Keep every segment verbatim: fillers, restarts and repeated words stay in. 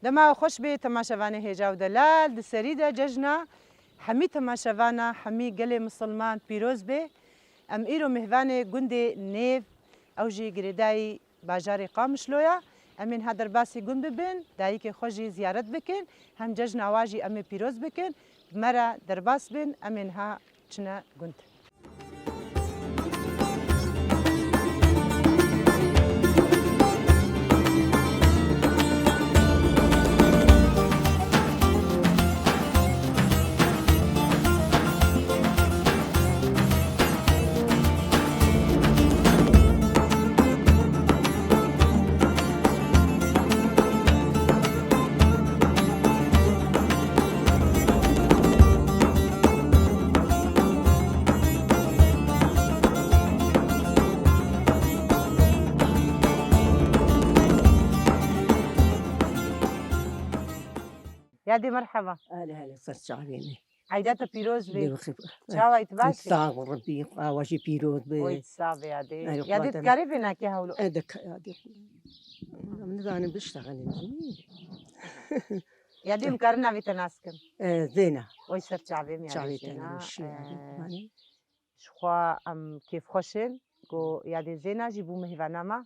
Dema xweş bê temaşevanê hêja û delal, di serî de cejna hemî temaşevana, hemî gelê misilman pîroz bê. Em îro mêvanê gundê Nêv, ew jî girêdayî bajarê Qamişlo ya. Em ên ha derbasî gund bibin, dayikê xwe jî ziyaret bikin, hem cejna wa jî em ê pîroz bikin. Bi me re derbas bin, em ên ha çine gund. Yadê merheba. Hele hele, ser çavê me. Eyda te pîroz bê. Bê bixî. Çawa yî, tu baş î? Sağ ol, Rebî, awa jî pîroz be. Oy, sağ be yadê. Erê, yadê, tu karî vê nakê hewlo? E, de ka-, yadê. Em nizanin biştexelin. Yadê, em karin navê te nas kim? E, Zêna. Oy, ser çavê me yadê. Çavê te Zêna, nişî, e, yadê. Ji xwe em kêfxweş in ku yadê Zêna jî bû mêvana me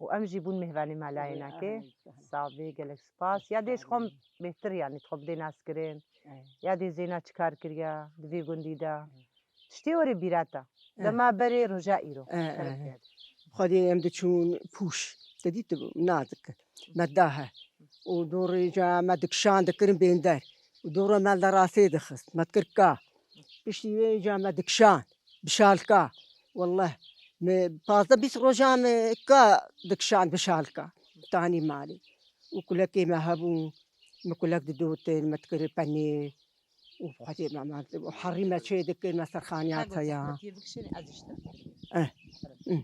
û em jî bûn mêvanê malayê nake. Sağ bê, gelek spas. Yadê ji xwe bêhtir, yanî, tu xwe bidê naskirin. Yadê Zêna çi kar kiriya di vê gundî de? Tiştê were bîra te. Dema berê roja îro. Xwedê em diçûn pûş. Te dît nazik. Me dahe. Û dorê ca me dikişan dikirin bênder. Û dora me li rastê dixist. Me dikir ka. Piştî wê ca me dikişan, bişalka. Wallah, me pazdeh bîst roja me ka dikişan bişalka. Tanî malê. Û kulekê me hebûn, me kulek didotin, me dikir penê. Û xwedê me, me, û herî me çê dikir, me serxaniya teya. Eh. Hı.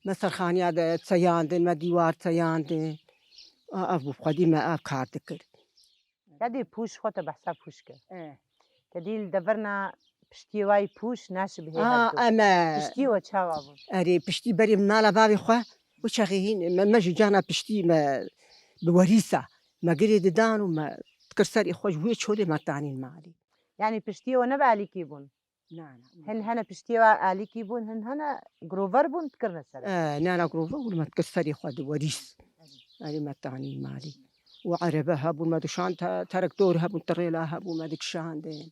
Me serxaniya de teyandin, me dîwar teyandin. A, ev bû xwedî me ev kar dikir. Yadê pûş, xwe te behsa pûş kir. E. Te dî li deverna piştiyê wayî pûş naşibihê. A, hevdu. Em e. Piştiyê we çawa bûn? Erê, piştî berê min mala bavê xwe, û çaxê hîn, me, me ji cana piştî me bi werîsa, me girê didan û me dikir serê xwe ji wê çolê me tanîn malê. Yanî piştiyê we ne bi alîkî bûn? Na, na. Hin hene piştiyê we alîkî bûn, hin hene grover bûn, dikirine ser. E, na, na, grover bûn, me dikir serê xwe di werîs. Erê me tanî malî. Û erebe hebûn, me dikişand, te-, terektor hebûn, tirêla hebûn, me dikişandin.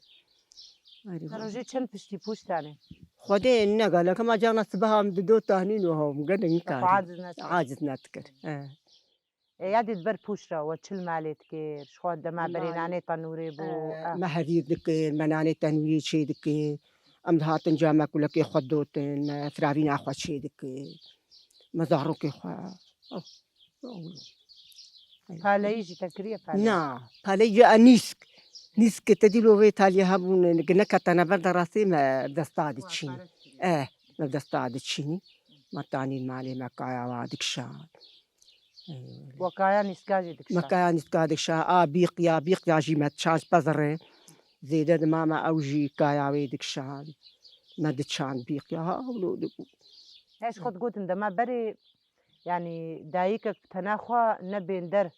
Erê. Her rojê çend piştî pûş tanê? Xwedê ne gelek, hema carna sibeha em dido tanîn û hom, gelek nikar. Aciz nedikir. Aciz nedikir. E. E, yadê di ber pûş re we çi li malê dikir? Ji xwe dema berê nanê tenûrê bû. E, ah. Me hevîr dikir, me nanê tenûrê çê dikir. Em dihatin ca me kulekê xwe dotin, me firavîna xwe çê dikir. Me zarokê xwe. Oh, oh. Paleyî jî te kiriye paleyî? Na, paleyî ya nîsk. Nîsk te dî lo vê taliyê hebûn, neketene ber de rastê me desta diçîn. Eh, me desta diçîn. Me tanîn malê me kaya wa dikişan. Ey, wele. We kaya nîska jî dikişand? Me kaya nîska dikişand. A bîq ya, bîq ya jî me çand pezirê. Zêde dima me ew jî kaya wê dikişand. Me diçand bîq ya. Ha, wilo dibû. He, ji xwe digotin dema berê, yanî dayikek tena xwe ne bênder.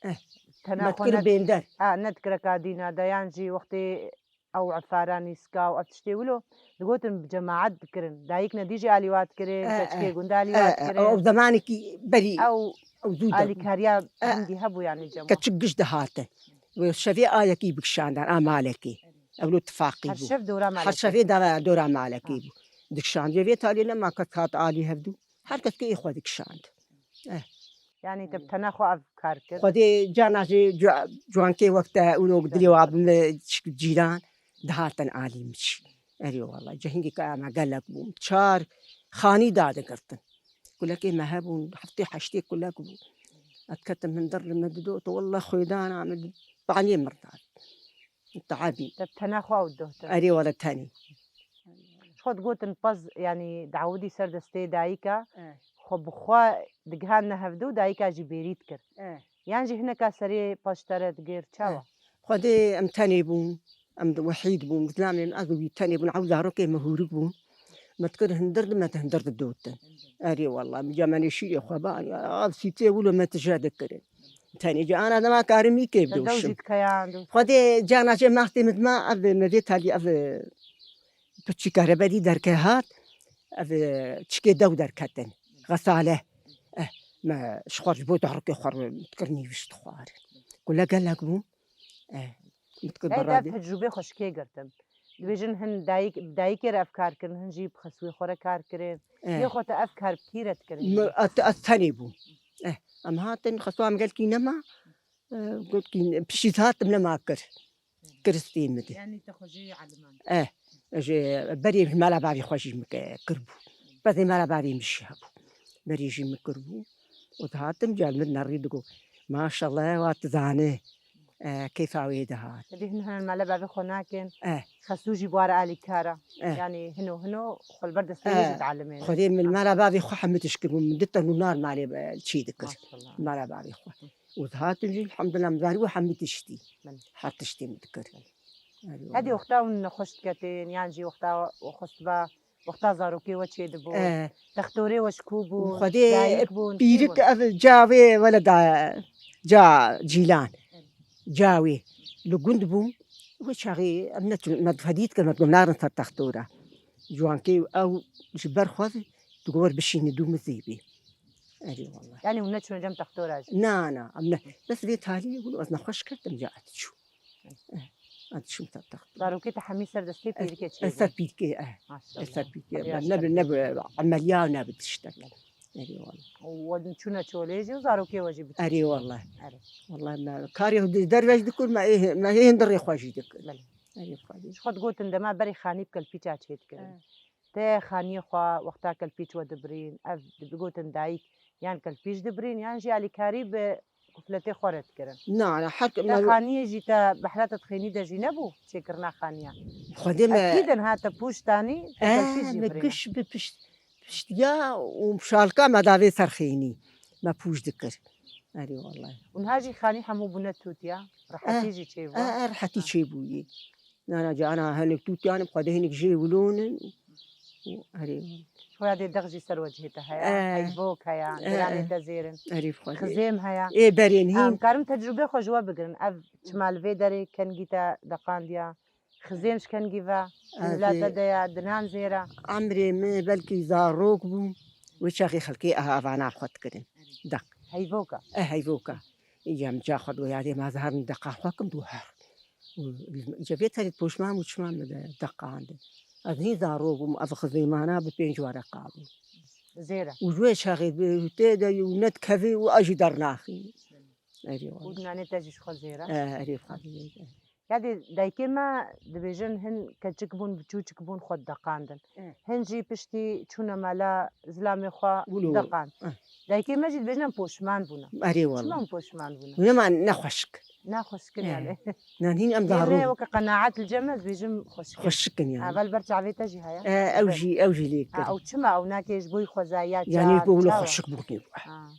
Eh, tena xwe ne bênder. Ha, ne dikreka dîna de, yan jî wextê ew efara nîska û ev tiştê wilo digotin bi cemaet dikirin. Dayik nedî jî alî wa dikirin, eh, keçikê eh, gund alî wa eh, eh, dikirin. Ew zemanekî berî, ew, ew zû de bû. Alîkariya, eh, hindî hebû yanî cema. Keçik giş dihatin. Wê şevê ayekî bikişandan, a malekê. Ew lo tifaqî bû. Her şev dora malekê. Her şevê dava dora malekê bû. Dikişandiye vê talê nema kes hat alî hevdû. Her kes kê xwe dikişand. Eh. Yanî te bi tena xwe ev kar kir? Xwedê carna jî cu-, ciwankê wek te û wek dilê wa bi me çik cîran dihatin alî min jî. Erê wela, cehingê kaya me gelek bûn. Çar xanî dadigirtin. Kulekê me hebûn, heftê heştê kulek bû. Ez ketim hundir li me dido, to wela xwêdana min paniyê min da. Teabî. Te bi tena xwe ew doh te? Erê wele tenê. Ji xwe digotin pez, yanî diewidî ser destê dayika, eh, xwe bi xwe digihandine hevdu û dayika jî bêrî dikir. Eh. Yan jî hineka serê paş te re digir, çawa? Eh. Xwedê em tenê bûn, em di wehîd bûn, zilamê min ez û wî tenê bûn, ew zarokê min hûrik bûn. Me dikir hundir di, me di hundir didotin. Erê wela, min ca me nêşîrê xwe ba, ya, ev sîtê wilo me tije dikirin. Tenê cana dema karim î kê Te dew jî bidewşim. dikeyan. Xwedê cana jê mextê min dima ev me vê talî ev piçîka reberî derke hat. Ev çikê dew derketin. Xesale. Eh, me ji xwe ji bo darokê xwe dikir nîvişt xwar. Kule gelek bû. Eh, min dikir Hey, berra dev dê. tecrûbê xwe ji kê girtin? Dibêjin hin dayik, bi dayikê re ev kar kirin, hin jî bi xesûyê xwe re kar kirin. Eh. Yê xwe te ev kar bi kî re dikirin? Mi-, ez, ez tenê bûm. Eh, em hatin, xesûya min gelkî nema. Eh, gelkî piştî hatim nema kir. Kiristî min de. Yanî te xwe jê elimand. Eh, ji berê ji mala bavê xwe jî min ke-, kir bû. Bezê mala bavê min jî hebû. Berê jî min kir bû. Û dihatim, cal min nerî digot. Maşallah, wa tu zanî. Eh, kêfa wê dihat. Dibê hin hin mala bavê xwe nakin. Eh. Xesû jî bi wa re alîkar e. Eh. Yanî hino hino xwe li ber destê wê jî Eh. dialimêne. Xwedê min mala bavê xwe hemû tişt kir bû. Min du tenû nar malê be-, çî dikir. Maşallah. Mala bavê xwe. Û dihatin jî, elhamdulillah, min zarî we hemî tiştî. Belê. Her tiştî min dikir. Belê. Erê Hedî wala. wexta hûn nexweş diketin, yan jî wexta we xwest ba, wexta zarokê we çêdibû, Eh. textorê we ji ku bû, Xwedê dayik bûn, kî pîrik bûn? ev ca wê wele da, ca Cîlan. Erê. Ca wê. Li gund bû. Wê çaxê em neçûn, me fedî dikir, me digot narin ser textora. Ciwankê ew ji ber xwe digot wer bişîne dû min zêbê. Erê wala. Yanî hûn neçûne cem textora jî? Na, na, em ne. Bes vê talî hûn ez nexweş kir, em ca ez çû. Eh, ez çûm ser textora. Zarokê te hemî ser destê pîrikê çêbû? Ez ser pîrikê, eh. Maşallah. Ez ser pîrikê. Hemî Ben ne bi, ne bi emeliya ne bi tiştek. Erê wala. Û we çûne çolê jî û zarokê we jî bi Erê wala. Erê. Wala me karê derve jî dikir, me ê, me hê hindirê xwe jî dikir. Belê. Erê xwe jî. Ji xwe digotin dema berê xanî bi kelpîça çê dikirin. Eh. Te xaniyê xwe wexta kelpîç we dibirîn, ev digotin dayik yan kelpîç dibirîn, yan jî alîkarî bi kufletê xwe re dikirin. Na, na, her Te me xaniyê jî te behra te dixênî de jî nebû çêkirina xaniya? Xwedê me Ekîd in ha te pûş danî, te Eh, kelpîç jî me birîne. giş bi pişt, piştiya û şalka me davê ser xênî. Me pûş dikir. Erê wallahî. Û niha jî xanî hemû bûne tût ya? Rehetî Eh, jî çêbû. eh, eh, rehetî Ah. çêbûyî. Nana cana hinek tûtiyan in, bi Xwedê hinek jê wilon in. Û erê. Xwedê dex jî ser wecihê te heye. Eh. Heyvok heye, Eh, geranê eh. te zêr in. Erê bi Xwedê. Xizêm heye. Ê berên Ha, hîn. em karin tecrûbê xwe ji we bigirin. Ev çima li vê derê kengî te deqandiya? Xizêm ji kengî ve, Ez bila ê te de ya, dinan zêr e. Emrê min belkî zarok bû. Wê çaxê xelkê aha avana xwe dikirin. Deq. Heyvok e. Eh, heyvok e. Îca min ca xwe digot, yadê ma ez herim deqa xwe kim, digot her. Û îca vê terê poşman û çima min de deqandin. Ez hîn zarok bûm, ev xizêmana bi pênc wereqa bû. Zêr e. Û ji wê çaxê bi tê de û nedikevî û ez jî dernaxî. Erê Û wala. nanê te jî ji xwe zêr e. Eh, erê xwe zêr e. Yadê dayikê me dibêjin hin keçik bûn, biçûçik bûn xwe dideqandin. Eh. Hin jî piştî çûne mala zilamê xwe Wilo. deqand. Eh. Dayikê me jî dibêjin em poşman bûne. Erê wala. Çima em poşman bûne? Nema nexweşik. Nexweşik in Eh. yani. Nan hîn em Yê zarok. me weke qenaet li cem me dibêjim xweşik in. Xweşik in yani. Evel ber çavê te jî heye? Eh, ew Ber- jî, ew jî lê Ha, kir. ew çima ew nake ji bo xwezaya Yani çav, bo wilo çawa? xweşik bû. Ha.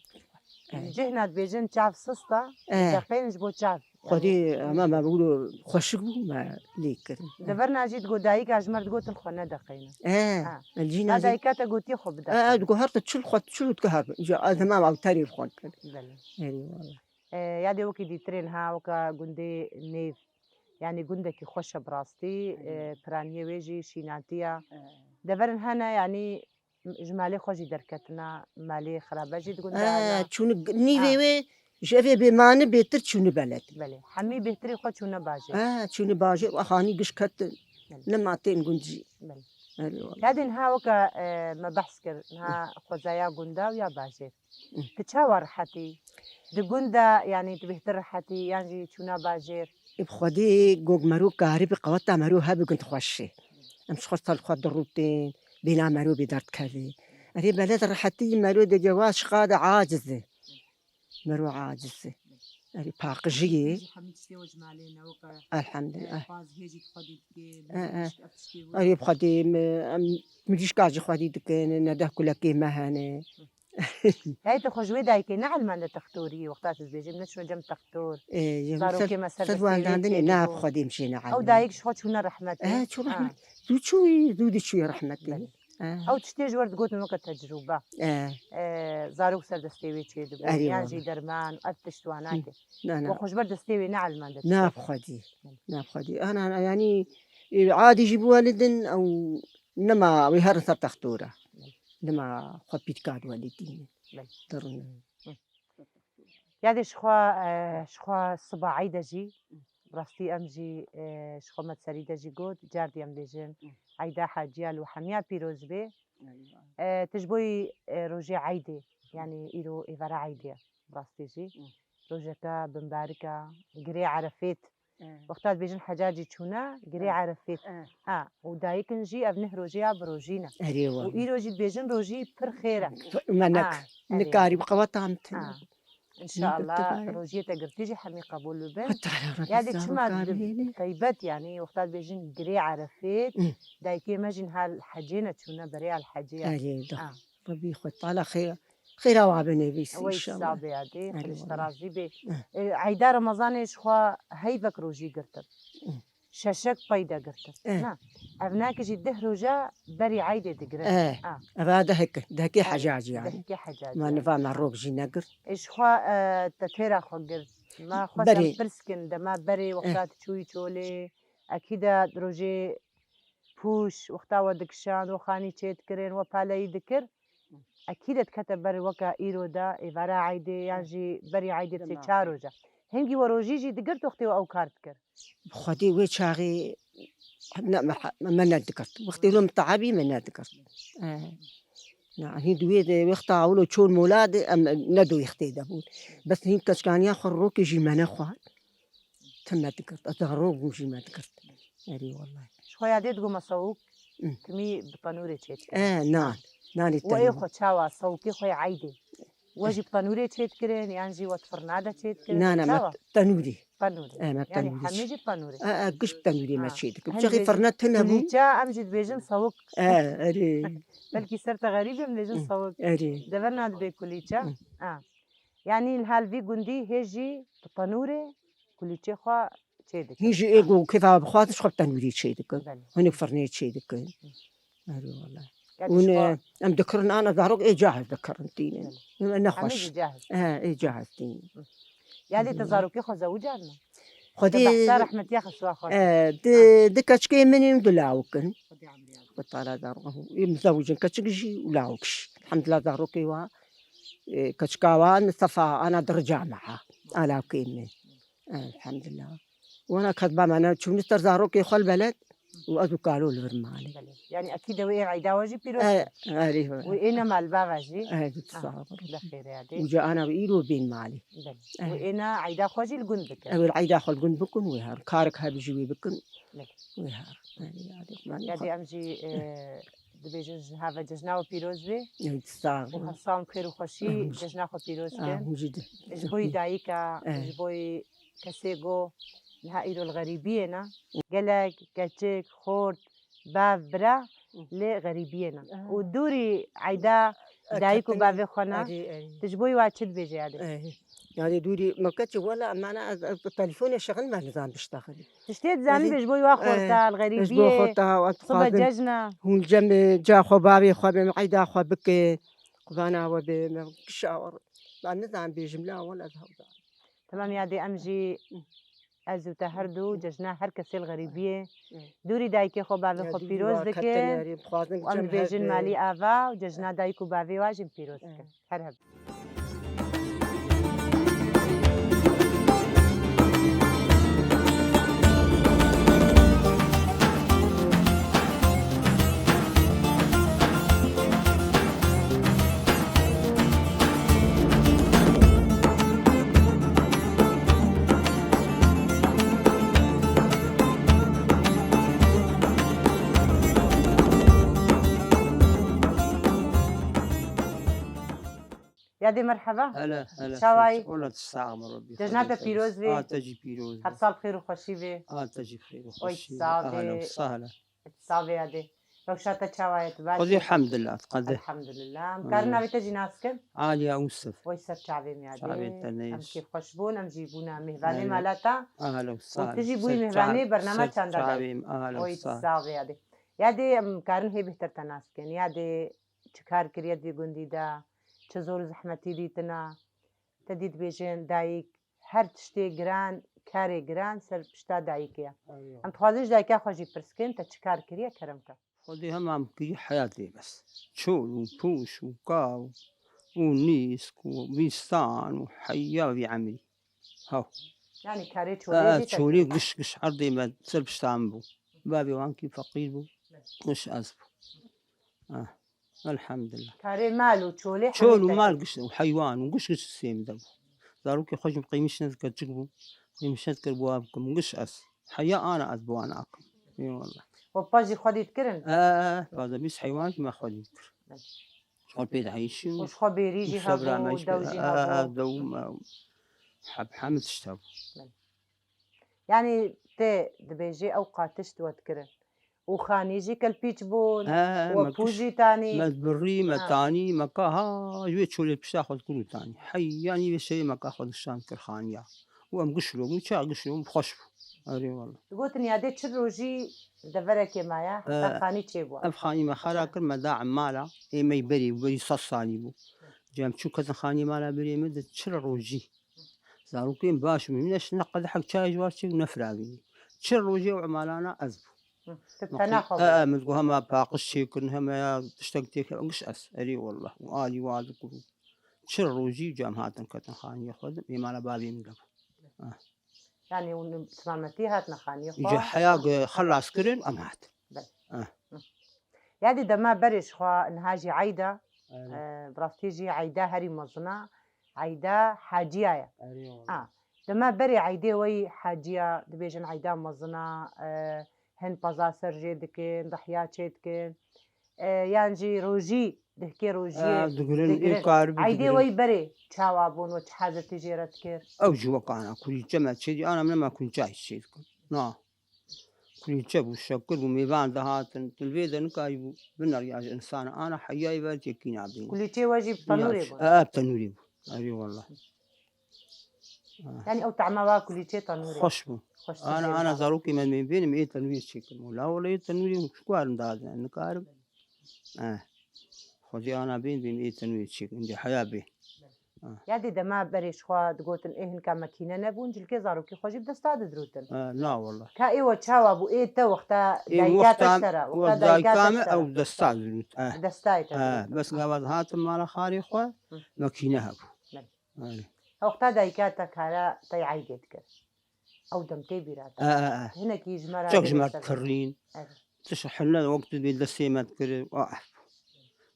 Eh. Cihna dibêjin çav sista, Eh. deqên ji bo çav. Xwedê Yani, ama me wilo xweşik bû me lê kirin. Di verna jî digot dayika ji me digotin xwe nedeqêne. Eh, Ha. el jîna Na jî. dayika te gotiye xwe Eh, bideqêne. eh, digot her tu çil xwe çil tu her. Ja, ez hema ew terê xwe kir. Belê. Erê wala. E, yadê wekî dîtirên ha, weka gundê Nêv. Yani gundekî xweş e bi rastî, e, piraniyê wê jî şînatiya. Deverin hene, yani ji malê xwe jî derketina, malê xirabe jî di gunda hene. Çûnik nîvê Ha. wê ji evê bê mani bêtir çûni beled. Belê. Hemî bêhtirê xwe çûne bajêr. Ha, çûni bajêr û xanî giş ketin. Belê. Nema tên gund jî. Belê. Erê wala. Kadên ha weka, e, me behs kir, ha xwezaya gunda û ya bajêr. Hı. Tu çawa rehetî? Di gund de, yanî tu bêhtir rehetî, yan jî çûna bajêr? Ê bi Xwedê gog mero karibî qeweta mero hebi gund xweş e. Em ji xwe sal xwe dirûtên, bêna mero bê derdkevê. Erê beled rehetî mero de cewaz şiqa de aciz e. Mero aciz e. Erê paqijiyê. Ji hemî tiştê we ji malê ne weke, Elhamdulillah. eh, paz hê jî xwedî dikê, Eh, eh. tişt, ev tiştê we. Erê bi Xwedê em, em mirîşka jî xwedî dikin, ne deh kulekê me hene. Hey, tu xwe ji wê dayikê ne elmende textoriyê, wexta tu dibêjî, em neçûne cem textor. Ê, yê Zarokê ser, me ser ser destê wê wendandinê çêdibû. ne bi Xwedê em jê ne Ew elmende. dayik ji xwe çûne rehmetê. Ê, çû Ha. rehmet. Zû çûyî, zû diçûyî rehmetê. Belê. Eh. Ew tiştê ji we re digotin weke tecrûbe. Eh. Eh, zarok ser destê wê çêdibûn, Erê yan wala. jî derman, ev tişt wana Hı. kir. Na, na. We xwe ji ber destê wê neelimandin. Na, bi xwedî. Na, bi xwedî. Ana, ana, yanî, e, adî jî biwelidin, ew nema, wê herin ser textora. Nema xwe pîtka diwelidînin. Belê. Dirin. Hı. Yadê ji xwe, e, ji xwe siba Eydê jî, rastî em jî, e, ji xwe me serî de jî got, cardî em bêjin, Hı. Eyda Hacî ya li we hemiya pîroz be. Eyvallah. E, tu ji bo yî, e, rojê Eydê, yanî îro êvara Eydê ye, rastî jî. Hı. Rojeke bimbarik e, girê Erefêt. Hı. Wexta dibêjin hecacî çûne, girê Hı. Erefêt. Hı. Ha, û dayikin jî ev neh rojê ya bi rojî ne. Erê Û wala. îro jî dibêjin rojî pir xêr e. Me nek. Ha, erê. Nikarî bi qeweta min tune. Ha. Înşallah Nîgirtî rojiyê te girtî jî hemî qebûl bibe. Xwe Teala Rebî Yadê çima zaroka bihêle. Taybet, yanî wexta dibêjin girê Erefêt, Hı. dayikê me jî niha li hecê ne çûne, berê ya li hecê ya. Erê, da. Ha. Rebî xwe Teala xê-, xêra wa binivîsî Wey înşallah. Sabê yadê, Erê Xwedê ji te wala. razî bê. Hı. E, Eyda Remezanê ji xwe heyvek rojî girtin. Hı. Şeşek pey de girtin. Eh. Na. Ev nake jî deh roja berî Eydê digirin. Eh. Ah. Eva dehek, dehekê Eh, hecacî yani. Dehekê hecacî Ma yani. niva me rok jî negir. Ê ji xwe, eh, te têra xwe girt. Ma xwe Berê. Sen pirs kin, dema berê Eh. wexta tu çûyî çolê, ekî de rojê pûş, wexta we dikişand, we xanî çê dikirin, we paleyî dikir. Ekî de dikete ber weke îro de, êvara Eydê, yan Eh. jî berî Eydê Dema. Çê çar roja. Hingî we rojî jî digirt wextê we ew kar dikir. Bi Xwedê wê çaxê ne, me, me nedigirt. Wextê lo min teabî me nedigirt. Eh. Na, hîn di wê de wexta ewlo çûn mola de em ne di wextê de bûn. Bes hîn keçkaniya xwe rokê jî me nexwar. Tim me digirt. Ez zarok bûm jî me digirt. Erê wellahî. Ji xwe yadê digo me sewik Hı. timî bi tenûrê çêdikirin. Eh, nan. Nanê We ê tenûrê. Xwe çawa sewikê xwe yê Eydê. We jî bi tenûrê çêdikirin, yan jî we di firna de çêdikirin? Na, na, me Çawa? Tenûrî. Tenûrî. E, me Yanî tenûrî hemî çi? Jî bi tenûrê. E, e, giş bi tenûrî me Ha. çêdikin. Hindê Çaxê firne tune bû. Kulîça, em jî dibêjin sewik. E, erê. Belkî ser te xerîb em dibêjin Hı. sewik. Erê. Deverna dibê kulîça. Hı. Ha. Yanî li hal vî gundî hê jî bi tenûrê kulîçê xwe çêdikin. Hîn jî ê ku kêfa bixwazin ji xwe bi tenûrî çêdikin. Belê. Hinek firnê çêdikin. Hı. Erê wele. Ya Hûn, dişwa- e, em dikirin ana zarok ê cahiz dikirin tînin. Belê. Hûn e Hemî nexweş. Jî cahiz. E, ê cahiz tînin. Hı. Ya lê te zarokê xwe zewicandin? Xwedî Te behsa rehmetiya xwe siwa xwe. E, di, Ha. di keçikê min û du lawik in. Xwedî emrê Xwe tala zarok. Ê min zewicin keçik jî û lawik jî. Elhamdulillah zarokê wa, e, keçika wa Mistefa ana di rica me ha. A lawikê min. Elhamdulillah. Wana ket ba me ne çûnî ser zarokê xwe li beled û ez û kalo li vir malê. Belê. Yanî ekî de wê ê eyda we jî pîroz E, be. Erê we. Wê ê ne malbava jî. E, tu Ah, sağ ol. Bi xêrê yadê. Uca ana wî îro bên malê. Belê. E. Wê ê ne eyda xwe jî li gund bikin. Ew ê eyda xwe li gund bikin wê her. Karek hebî jî wê bikin. Belê. Wê her. Erê yadê. Yadê em jî, e, dibêjin ji have cejna we pîroz be. Ew tu sağ ol. Û her sal xêr û xweşî Ew. cejna xwe pîroz Ah, kin. hûn jî de. Ji bo yî dayika, Eh. ji bo yî kesê go niha îro li xerîbiyê ne. Gelek keçik, xort, bav, bira lê xerîbiyê ne. Ah. Û dûrî eyda Eh, dayik û ketine. bavê xwe ne. Erê, erê. Tu ji bo yî wa çi dibêje yadê? Eh. Yadê dûrî me keçi wela emana ez, ez bi telefonê şexil me nizam biştexilî. Tiştê dizanî Erê. bê ji bo yî wa xorta, Eh, li ez ji bo xerîbiyê. xorta, ez Sibe dixwazim cejna. Hûn cem ca xwe bavê xwe bê, me eyda xwe bike. Qubana we bê, me kişa we. Ben nizam bêjim la wela ez hewda. Temam yadê em jî Hı. ez û te her du cejna her kesê li xerîbiyê. Hı. Dûrî dayikê xwe bavê Ya xwe dûrî pîroz wa dikin. Ketin erê, bixwazin Û em cem dibêjin hev malî ava û cejna dayik û bavê wa jî pîroz Hı. dikin. Her heb. Yadê merheba. Hele, hele. Çawa yî? Ola tu sax be Rebî. Cejna te pîroz be. A te jî pîroz be. Her sal bi xêr û xweşî be. A te jî bi xêr û Oy, xweşî be. Sağ be. Ahlen û sahlen. Sağ be yadê. Rewşa te çawa ye, tu baş Xwedî î? Elhamdulillah, tu qedê. Elhamdulillah. Em karin navê te jî nas kin? Aliya Ûsif. Oy ser çavê me yadê. Çavê te neyş. Em kêfxweş bûn, em jî bûna mêvanê mala te. Ahlen û sahlen. Û tu jî bûyî mêvanê bernama çanda de. Ser çavê me, ahlen û sahlen. Oy, sağ be yadê. Ya dê em karin hê bêhtir te nas bikin. Ya dê çi kar kiriye di gundî de, çi zor û zehmetî dîtina. Te dî dibêjin dayik, her tiştê giran, karê giran ser pişta dayikê ye. Eyvallah. Em dixwazin ji dayika xwe jî pirs bikin, te çi kar kiriye, kerem ke. Xwedê hema em kirî heyatê bes. Çol û pûş û kaw û nîsk û bîstan û heya vî emrî. Haw. Yani karê çolê Ha, jî te çolê kir. Giş giş erdê me ser pişta min bû. Bavê wan kî feqîr bû. Giş ez bû. Ha. Elhamdulillah. Karê mal û çolê Çol û hemî te mal kir. Giş û heywan û giş giş sêm de bû. Zarokê xwe jî qîmiş nedikir çik bû. Qîmiş nedikir bû wa bikim. Giş ez. Heya ana ez bi wan akim. Ê wallah. We pa jî xwedî dikirin? Ee, baza bîst heywan jî me xwedî dikir. Xwe pê diheyşî û Û ji xwe bêrî jî û sebra hebû, me jî dew pê, jî ee, hebû. Dew me heb hemî tişt hebû. Yani tê dibêjê ew qatiş we dikirin. Û xanî jî kelpîç bûn, He, we me pû kiş-, jî tanî. Me birî, me Ha. tanî, me ka ha, ji wê çolê pişta xwe dikir û tanî. Hey, yanî vê şevê me ka xwe dişan kir xaniya. Û em giş lo bû, çax giş lo bû, xweş bû. Erê wala. Digotin ya dê çi rojî deverekê me ya, He. heta xanî çêbû. Ev xanî me xera kir, me da emala, ê me berî, berî sed salî bû. Cem çû ketin xanî mala berê me de çil rojî. Zarokên baş bûn. Ne şi-, ne qedehek çayê ji war çêk û ne firavînî. Çil rojê ew emalana ez bû. Hı, tu Me tena qî-, xwe e, bû. e, min got hema paqij çêkirin, hema ya tiştek têkevin, giş ez. Erê wallah. Û alî wa dikir û çil rojî cem hatin ketin xaniyê xwe de. Ê mala bavê min de bû. Ah. Yani hûn timametî hatin xaniyê xwe? Ji heya ge-, xelas kirin, em hatin. Bel. Ah. Hı. Yadî dema berê ji xwe niha jî eyda, Aynen. e, bi rastî jî eyda herî mezin e, eyda haciya ye. Erê wala. A, dema berê eydê wey haciya, dibêjin eyda mezin e, e, hin peza ser jê dikin, dihya çê dikin, e, yan jî rojî, dihkê rojiyê E, digirin, digirin. Ê kar bi Eydê digirin. Wey berê çawa bûn we çi hezirtî jê re dikir? Ew jî wek ana kulîlçe me çêdî, ana min me kulîlçe çê dikin. Na. Kulîlçe bû, şekir bû, mêvan dihatin. Tu li vê de nikarîbû bineriya ji insana. Ana heyayê ver têkî nabînî. Kulîlçeyê we jî bi tenûrê bû? E, bi tenûrê bû. Erê wallah. Yani ew tehma wa kulîlçeyê tenûrê. Xweş bû. Xweştir Ana, jê ana bû. Zarokê me mêvên em ê tenûrê çêkin. Wala wala ê tenûrê hûn çi karin dadin, nikarin. Eh. Xwedî ana bên, bên ê tenûrê çêkin. Êndî heya bê. Ah. Ya dê dema berê ji xwe digotin ê hinka mekîne nebûn, cilkê zarokê xwe jî bi desta didirûtin. Eh, na wala. Ka ê we çawa bû? Ê te wexta Ê dayika te wexta, ji te re, wexta wexta dayika te dayika ji me te re. Ew desta dirût. Eh. Destayê te Eh, dirût. Bes gava dihatin mala xarê xwe, Hı. Mekîne hebû. Belê. Erê. Wexta dayika te kara te eydê dikir. Ew dem tê bîra te. Eh, eh, eh. Hinekî ji me re Çek ji dibê me ser. Kirîn. Evet. Tişt hene wek tu bê destê me dikir. Ah.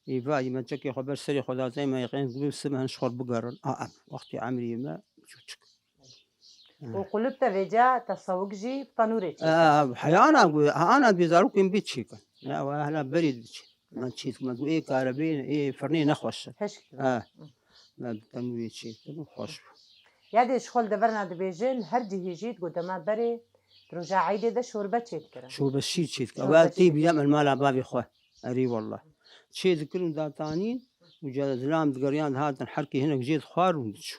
Ê vayî me çekê xwe ber serê xwe da zey me yexên dibê sime hin ji xwe bigerin. Ah, ah. Wextê emrî me çûçik. Û qulip te vêca te sewik jî bi tenûrê çêkir. Ah, heyana gu-, ana bê zarokên bê çêkin. Ya, we hela berê diçin. Me çêt me gu ê karebê, ê firnê nexweş e. Hişk. Ha. Me bi tenûrê çêt, xweş bû. Ya dê ji xwe li deverna dibêjin, her cihê jî digot dema berê, di roja eydê de şorbe çêt kirin. Şorbe şîr çêt kirin. Şorbe Ew tê şîr. Bîra min mala bavê xwe. Erê wallah. Çê dikirin datanîn, û ca zilam digeriyan dihatin herkê hinek jê dixwarin û diçû.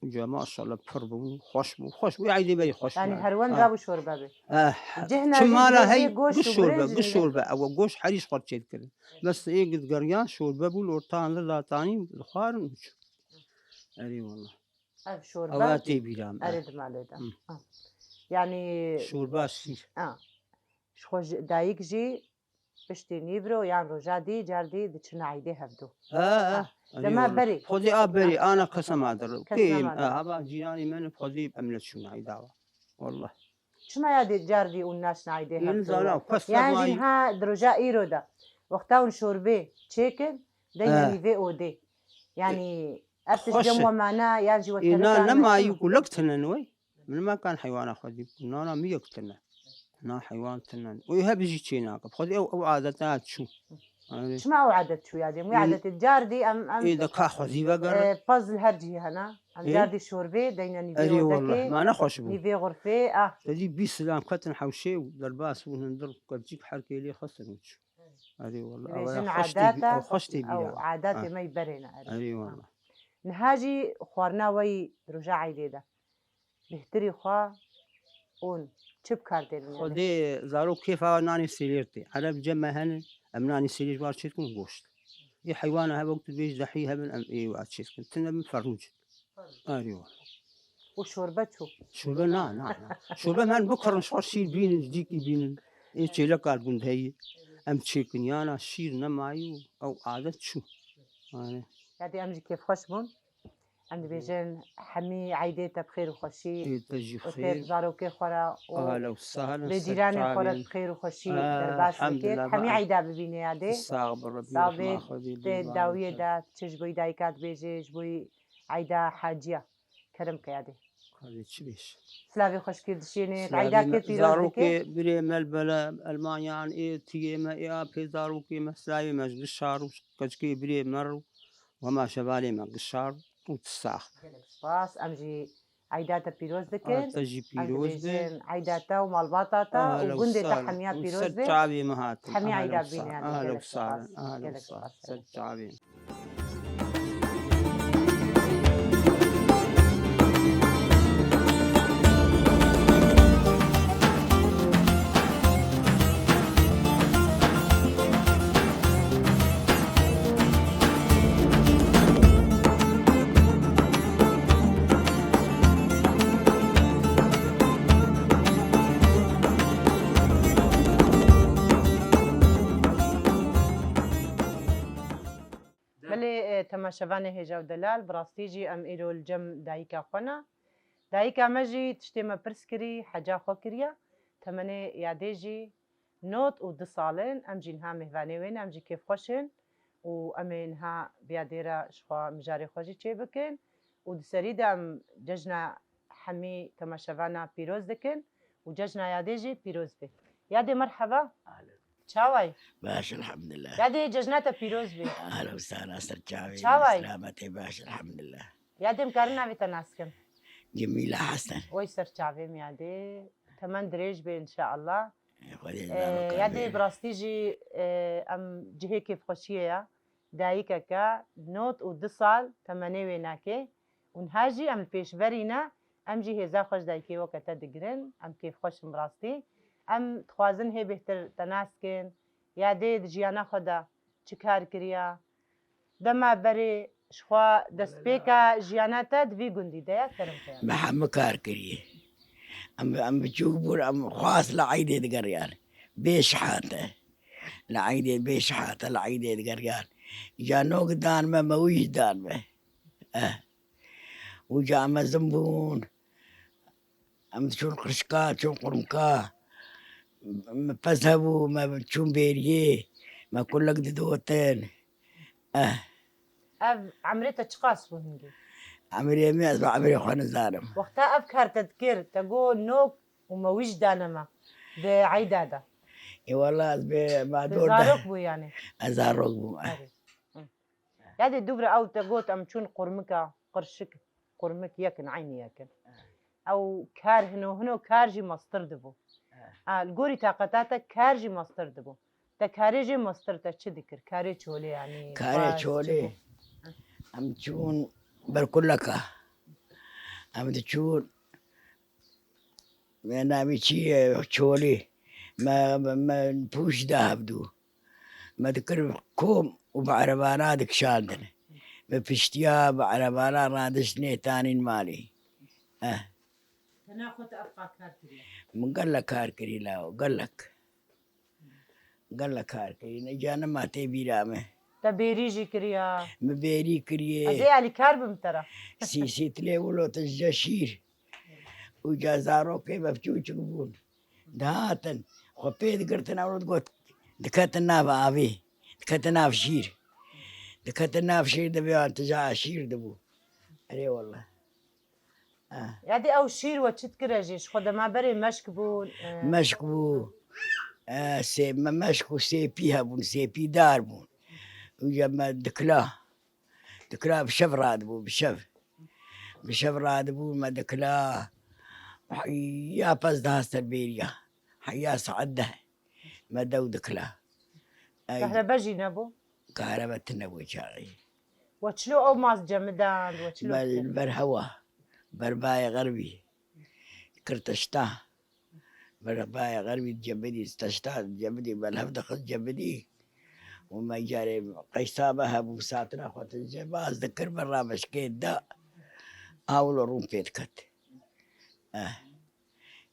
Uca maşallah pir bû, xweş bû, xweş bû. Eydê berî xweş bû. Yani her wend rabû şorbe bê. Eh, Cihna çi jî mala dibêjê hey, goşt giş û şorbe, birêz giş jî şorbe, ew goşt herî ji xwe çêdikirin. Bes ê gidigeryan şorbe bû, li ortahan de datanî, dixwarin û çû. Erê wallah. Ev şorbe Ewa tê bîra min, erê eh. Di malê de. Hı. Ha. Yani Şorba şîr. Ha. Ji xwe ji dayik jî Piştî nîvro yan roja dî, car dî diçine eydê hevdû. Ha, ha. Ha, Erê dema wala. Berê. Xwedî a berê, Ha. Ana kesema dir. Kesema Kêm, dir. Ha, hava cîranê me ne xwedî em ne çûne eyda wa. Wallah. Çima ya dê car dî û naçine eydê Yeni hevdû? Zana, kes Yan jî nemayî. Ha di roja îro de. Wexta hûn şorbê çêkin, deyne Ha. Nîvê odê. Yani ev tişt Xweş cem e. We mana, yan jî we Ê, na, terika nemayî me. Kulek tinen wey. Min me kan heywana xwedî bikin. Nana min yek tune. Na heywan tune. Û hebe jî çê nake. Xwedî ew, ew adeta çû. Yani Çima ew adet çû ya dê? Wî Ê, adetê car dî em, em, ê de ka xwedî vegerin. E, pez li her cihê hene. Em Ê? Car dî şorbê deyne nîvê Erê odekê, wallah. Ma ne xweş bû. Nîvê xurfê, ah. Te dî bîst silam ketin hewşê û derbas bûn hundir kerçîk her kêlê xwestin û çû. Erê wallah. Dibêjin Ew xweş tê bî-, adeta, ew xweş tê ew bîra. Adetê Ah. Me berê ne erê. Erê wallah. Niha jî xwarina wey roja eydê de. Bêhtirî xwe ûn çi bi kar tênin yanî? Xwedê zarok kêfa nanê sêlêr tê. Ereb cem me hene, em nanê sêlêr ji wan çêdikin goşt. Ê heywana hebe wek tu dibêj dehî hebin em ê wa çêdikin. Tune bin ferûc. Arê wa. Û şorbe çû. Şorbe na, na, na. Şorbe men bikirin, şor şîr bînin, cîkî bînin. Ê çêleka gund heyî. Em çêkin yana şîr nemayî û ew adet çû. Anê. Yadê em jî kêfxweş bûn. Em dibêjin hemî eydê te bi xêr û xweşî. Ê te jî Û tê xêr. zarokê xwe re û Ahla û sahla. lê cîranê xwe re bi xêr û xweşî derbas bikir. Hemî eyda bibîne yadê. Sax bi Rebî. Sax bê. Tê dawiyê de çi ji bo î dayika dibêjê, ji bo î eyda haciya. Kerem ke yadê. Hadi çi bêş. Silavê xweşkir dişênê. Eyda kê pîroz dike. Zarokê birê me li bele Elmanyan ê tiyê me ê apê zarokê me silavê me ji gişar û keçikê birê me û hema şevalê me gişar û tu sax. Gelek spas. Em jî eyda te pîroz dikin. Te jî pîroz be. Eyda te û malbata te û gundê te hemiya pîroz be. Ser çavê me hatin. Hemî eyda bîne. Gelek spas. Gelek spas. Ser çavê me. Belê, e, temaşevanê hêja û delal, bi rastî jî em îro li cem dayika xwe ne. Dayika me jî tiştê me pirs kirî, heca xwe kiriye. Temenê yadê jî nod û du sal in. Em jî niha mêvanê wê ne, em jî kêfxweş in û em ê niha bi yadê re ji xwe mijarê xwe jî çêbikin û di serî de em cejna hemî temaşevana pîroz dikin û cejna yadê jî pîroz be. Yadê merheba. Çaway? Baş elhamdülillah. Yadê cejna te pîroz be. Ahla û sahla ser çavê. Çaway? Selametê baş elhamdülillah. Yadê em karin navê te nas kim? Cemîla Hesen. Oy ser çavê min yadê. Temen dirêj be inşallah. Xwedê zarok. Yadê bi rastî jî e, em cihê kêfxweşiyê ye. Dayikeke nod û du sal temenê wê nake. Û niha jî em li pêşverî ne, em jî hêza xwe ji dayikê weke te digirin, em kêfxweş in bi rastî. Em dixwazin hê bêhtir te nas kin, yadê di jiyana xwe de çi kar kiriya, dema berê ji xwe destpêka jiyana te di vî gundî de ye, kerem ke. Me hemû kar kiriye. Em, em biçûk bûn, em xwest li eydê digeriyan. Bê şihat e. Li eydê bê şihat e, li eydê digeriyan. Îca nok dan me, me wî jî dan me. Eh. Û ca me zim bûn. Em diçûn qirşka, çûn qurmika. Me pez hebû, me çûn bêriyê. Me kulek didotin. Eh. Ev emrê te çiqas bû hingî? Emrê min, ez bi emrê xwe nizanim. Wexta ev kar te dikir, te got nok û me wî jî dane me di eyda de. Ê wela ez bê ma dor de. Zarok bû yanî? Ez zarok bûm. Eh. Erê. Yadê dûvre ew te got em çûn qurmika, qirşik, qurmik yekin, eynî yekin. Ew kar hino, hino kar jî mestir dibû. A, li gorî taqeta te kar jî mestir dibû. Te karê jê mestir te çi dikir? Karê çolê yanî. Karê çolê. Em çûn ber kuleka. Em diçûn me navê çi ye çolê. Me, me, me pûş da hevdû. Me dikir kom û bi erebana dikişandin. Me piştiya bi erebana radiştinê tanîn malê. Eh. Tena xwe te ev qas kar kiriye? Min gelek kar kirî lawo, gelek. Gelek kar kirî. Ne canima tê bîra me. Te bêrî jî kiriya? Me bêrî kiriyê. Ez ê alîkar bim te re. Sî sî tilê wilo te ji şîr. Û ca zarokê me biçûçik bûn. Dihatin, xwe pê digirtin, ew digot, diketin nav avê, diketin nav şîr. Diketin nav şîr, divê wan tija şîr dibû. Erê wele. Ah. Yadî ew şîr we çi dikire jî? Ji xwe dema berê meşk bûn. E, meşk bû. E, sê, me meşk û sêpî hebûn, sêpî dar bûn. Û ya me dikila. Dikila bi şev radibû, bi şev. Bi şev radibû me dikila. Heya pez daha ser bêriya. Heya saet deh me dew dikila. Ey. Kahrebe jî nebû? Kahrebe tune bû çaxî. We çilo ew mas cemidan, we çilo? Me li ber hewa, ber bayê xerbî, kirtişta. Merhebaya xeribî cebidî, teşta cebidî, belhev dixist cebidî. Û me carê qeysa me hebû, satina xwe tije baz dikir, me rameşkê da. Awlo rûn pê diket. Eh.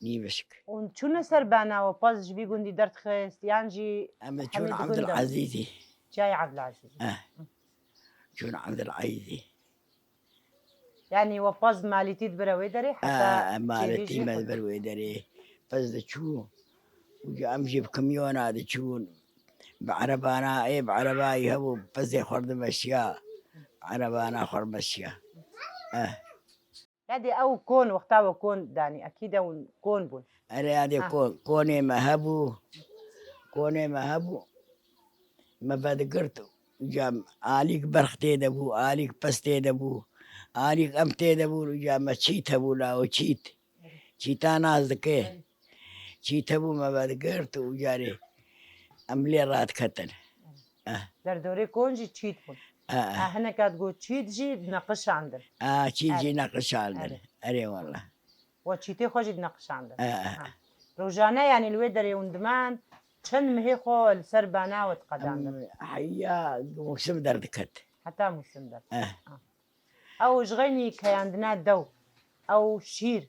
Nîvişk. Hûn çûne ser bana we, pez ji vî gundî derdixist, yan jî Em ê hemî çûn di gund de? Ebdilezîzî. Çiyayê Ebdilezîzî. Eh. Çûn Ebdilezîzî. Yanî we pez malîtî dibire wê derê, heta Ah, malîtî çêlî jî me xwe dibir wê derê. Pez diçû. Û em jî bi kimyona diçûn. Bi erebana, ê bi erebayî hebû, pezê xwe dimeşiya. Erebana xwe dimeşiya. Eh. Yadê ew kon, wexta we kon danî, ekîd ew kon bûn. Erê yadê Ha. kon, konê me hebû. Konê me hebû. Me vedigirt, ca alîk berx tê de bû, alîk pez tê de bû. Alîk em tê de bûn, ca me çît hebû la, o çît. Çîta nas dike. Çît hebû, me vedigirt û carê em lê radiketin. Eh. Derdorê kon jî çît bûn. Eh, eh. Ah, hineka digot çît jî dineqişandin. Ah, çît jî Erê. neqişandin. Erê. Erê wala. We çîtê xwe jî dineqişandin. Eh, eh. Ha. Rojane, yanî li wê derê hûn diman, çend mihê xwe li ser bana we diqedandin? Em heya mûsim derdiket. Heta mûsim derdiket. Eh. Ha. Ew ji xeynî keyandina dew, ew şîr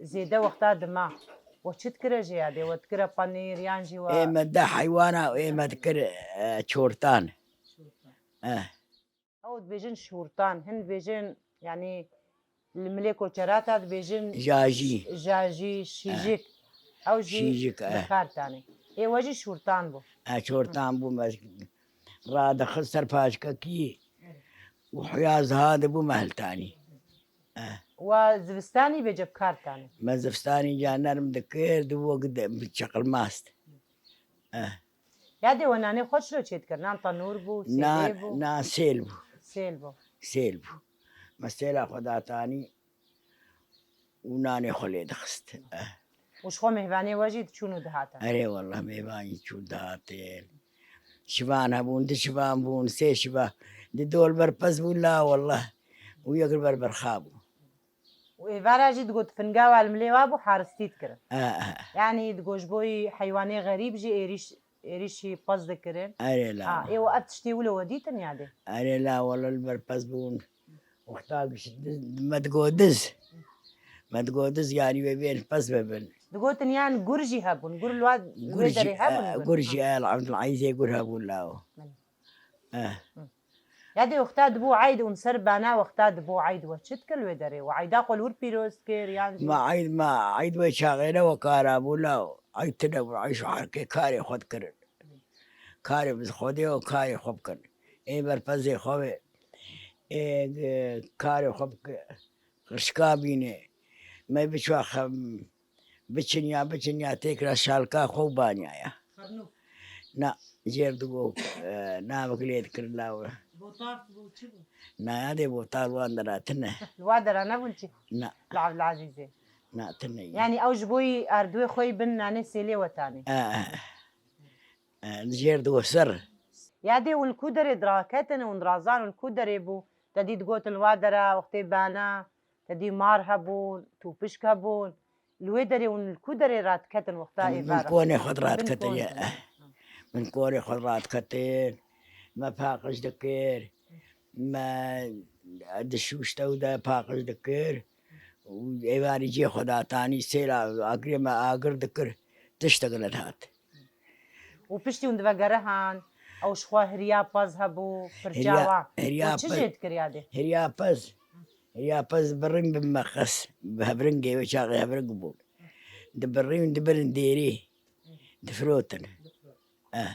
zêde wexta dima. We çi dikire jê yadê? We dikire panîr yan jî we Ê me de heywana, ê me dikir, e, çortan. Eh. Ew dibêjin şortan, hin dibêjin, yanî li milê koçerata dibêjin Jajî. jajî, Eh. şîjik. Ew jî Şîjik, eh. bi kar tanê. Ê we jî şortan bû. Eh, çortan bû, me radixist ser paşkekî û huya ziha dibû me hiltanî. Eh. Wa zivistanî bêje bi kar tanê. Me zivistanî ca nerm dikir, di wek de bi çeqilmast. Eh. Yadê we nanê xwe çilo çêdikir? Nan tenûr bû, Na, sêlê bû? na sêl bû. Sêl bû. Sêl bû. Me sêla xwe datanî û nanê xwe lê dixist. Eh. Û ji xwe mêvanê we jî diçûn û dihatin? Erê wallah, mêvanî çûn dihatin. Şivan hebûn, du şivan bûn, sê şiva. Di dol ber pez bûn la wallah. Û yek li ber berxa bû. Û êvara jî digot finga we li milê wa bû, haristî dikirin. Eh, eh. Yanî digot ji bo heywanê xerîb jî êrîş, êrîşî pez dikirin. Erê la. Ha, ê we ev tiştê wilo we dîtin yadê? Erê la, wele li ber pez bûn. Wexta giş diz, me digot diz. Me digot diz, yanî wê bên pez bibin. Digotin yan gur jî hebûn. Gur li wa, li Gur wê jî, derê hebûn eh, gur? gur jî, Ha. el Abdulazîzê gur hebûn la. Belê. Eh. Hı. Yadê wexta dibû eyd û ser bana wexta dibû eyd we çi dikir li wê derê? We eyda xwe li wir pîroz dikir yan jî? Ma eyd, ma eyd wê çaxê ne wekara bû la, eyd tune bû, eyş û herkê karê xwe dikirin. Karê bi Xwedê û karê xwe bikin. Ê berpezê xwe wê, ê, e, karê xwe bike, xirşka bîne. Me biçwa xem, Biçinya, biçinya, têkila şalka xwe û banyaya. Xerno. Na, jêr digo, e, navek lê dikir law. Botar bû, çi bû? Na, yadê botar wan dera tine. Li wa dera nebûn çi? Na. Li Evlazîzê. Na, tine ye. Yanî ew ji bo yî erdwê xwe yî bin nanê sêlê wetanê. E, e. E, jêr digo ser. Yadê hûn li ku derê diraketin, hûn dirazan hûn li ku derê bû? Te dî digotin li wa dera, wextê bana. Te dî mar hebûn, tûpişk hebûn. Li wê derê hûn li ku derê radiketin wexta Em, êvar? Min konê xwe Bin radiketin. Konê. Min konê xwe radiketin. Me paqij dikir. Me dişûşte û de paqij dikir. Û êvarî cê xwe datanî sêla agirê me agir dikir. Tiştek nedihat. Û piştî hûn divegerihan, ew ji xwe hiriya pez hebû, pirça Hiriya, wa. hiriya Û çi pez, jê dikir yadê? hiriya pez, hiriya pez birîn bi meqes, bi hevringê wê çaxê hevring bû. Dibirîn, dibirin dêrê, difirotin. Eh.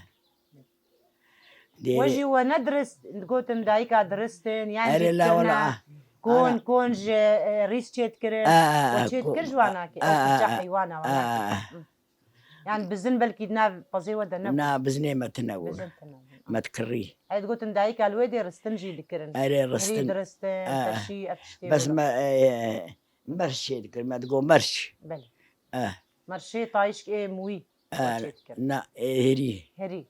Dêrê. We jî we nedirist, digotin dayika diristin, yan Erê jî la kirina, wela, kon, ana. kon ji, e, rîs çêdikirin. Ah, ah, We ah, çêdikir ko-, ji wan nakê, ah, ew pirça ah, heywana wan ah, nakê. ah. Hı. Yani bizin belkî di nav pezê we de nebû. Na, bizinê me tine bû. Bizin tine bû. Me dikirî. Ê digotin dayika li wê dê ristin jî dikirin. Erê, Hirî ristin. diristin, Ah. teşî, ev tiştê Bes wilo. me, e, merş çê dikir, me digo merş. Belê. Eh. Merşê tayişk ê mûyî Eh, çê dikir. na, ê hirî. Hirî.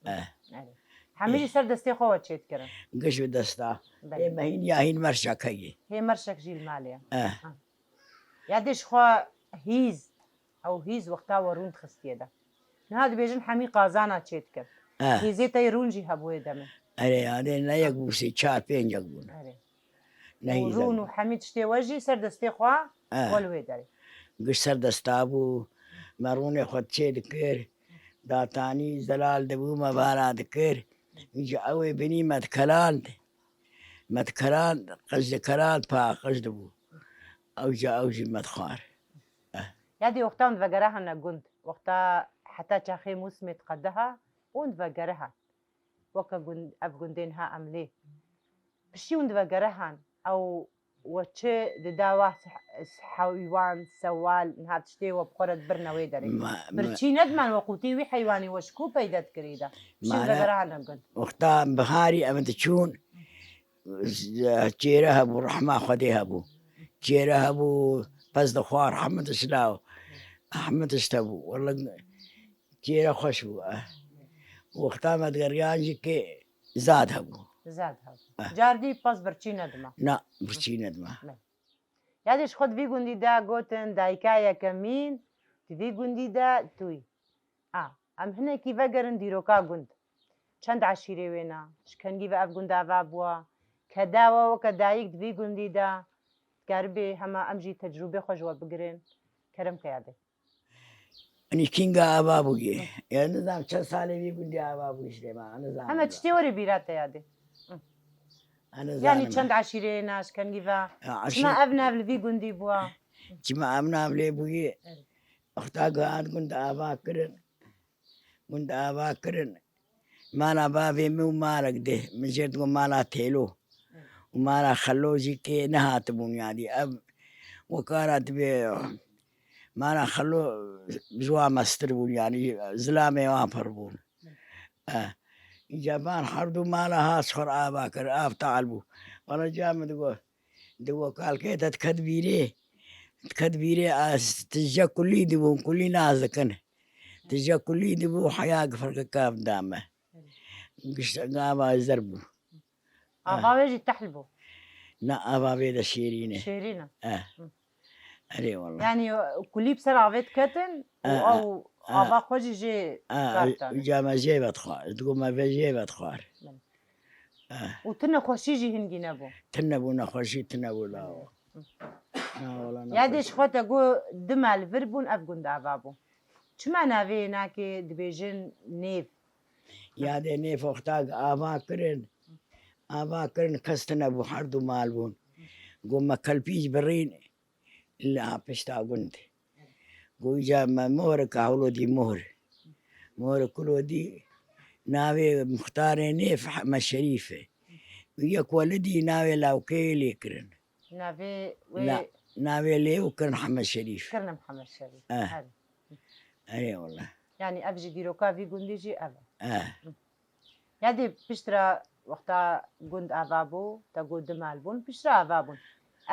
Eh. Erê. Hemî jî ser destê xwe we çê dikirin. Giş bi desta. Belê. Ê me hîn ya hîn merşa keyê. Hê merşek jî li malê ye. Eh. Ha. Ya dê ji xwe hîz Ew hîz wexta we rûn dixistiye de. Niha dibêjin hemî qazana çêdikin. Eh. Hîzê te yê rûn jî hebû wê demê. Erê, adê ne yek bû, sê, çar, pênc yek bûn. Erê. Ne Û hîz rûn û hemî tiştê we jî ser destê xwe Eh. we li wê derê. Giş ser desta bû, me rûnê xwe çê dikir. Datanî zelal dibû, me bara dikir. Ji ew ê binî me dikeland. Me dikeland, qij dikeland, pa qij dibû. Ew jî, ew jî me dixwar. Eh. Yadê wexta hûn vegere hene gund, wexta heta çaxê mûsimê diqediha, hûn vegere he. Weke gund, ev gundên ha em lê. Piştî hûn divegere han, ew we çi dida wa s-, s-, heywan, sewal, niha tiştê we bi xwe re dibirne wê derê? Ma-, ma- Birçî nediman we qûtî wî heywanî we ji ku peyde dikirî de? Piştî hûn Mane- vegere han gund. Wexta biharî em diçûn, çêre hebû, rehma Xwedê hebû. Çêre hebû, pez dixwar, hemû tişt law. Hemû tişt hebû. Wele çêre xweş bû, eh. Wexta me digeriyan jî kê zad hebû. Zad hebû. Eh. Car dî pez birçî nedima. Na, birçî nedima. Ne. Yadê ji xwe di vî gundî de gotin, dayika yekemîn di vî gundî de tûyî. A, em hinekî vegerin dîroka gund. Çend eşîrê wêna, ji kengî ve ev gund ava bûa, keda we weke dayik di vî gundî de, dikaribê hema em jî tecrûbê xwe ji we bigirin, kerem ke yadê. Nîkînga ava bûye. Ya nizam çend salê vî gundî ava bû ji dêma, nizam. Heme tiştê werê bîra te yadê. Hı. Yanî çend eşîrê hêna ji kengî ve? Ya, çima eşîr- ev nav li vî gundî bûa? Çima ev nav lê bûye? Evet. Wexta gihand gund ava kirin. Gund ava kirin. Mala bavê min û malek dih. Min jê digot mala Têlo. Û mala Xelo jî kê nehatibûn yadî. Ev wekara dibê mala Xelo ji wan mestir bûn, yanî zilamê wan pir bûn. Eh. Îca van her du mala ha ji xwe re ava kir, av tal bû. Wala ca min digot, digot kalkê te diket bîrê, diket bîrê, a, tije kulî dibûn, kulî nas dikin. Tije kulî dibû, heya gifirke kav da me. Gişt gava zer bû. Ava wê jî tehl bû. Na, ava vê de şêrîn e. Şêrîn e. Eh. Hı. Erê wala. Yanî kulî bi ser avê diketin û Eh, ew eh, ava xwe jî jê eh, kar dane. Ca me jê vedixwar. Digot me vê jê vedixwar. Belê. Eh. Û tu nexweşî jî hingî nebû. Tune bû nexweşî, tune bû lawo. Hı. Na wala Yadê nexweşî. Ji xwe te got du mal vir bûn, ev gund ava bû. Çima navê nakê dibêjin nêv? Yadê nêv wexta ava kirin. Ava kirin kes tune bû, her du mal bûn. Got me kelpî jî birîn. Li pişta gund. Goja me morik a hewlo dî mohr. Morik kulo dî navê muxtarê nê Heme Şerîf e. Yek welidî navê lawkeyê lê kirin. Navê wê Na-, navê lê û kirin Heme Şerîf. Kirin Heme Şerîf. Eh. Erê. Erê wala. Yanî ev jî dîroka vî gundî jî ev e. Eh. Yadê piştre wexta gund ava bû, te got du mal bûn, piştre ava bûn.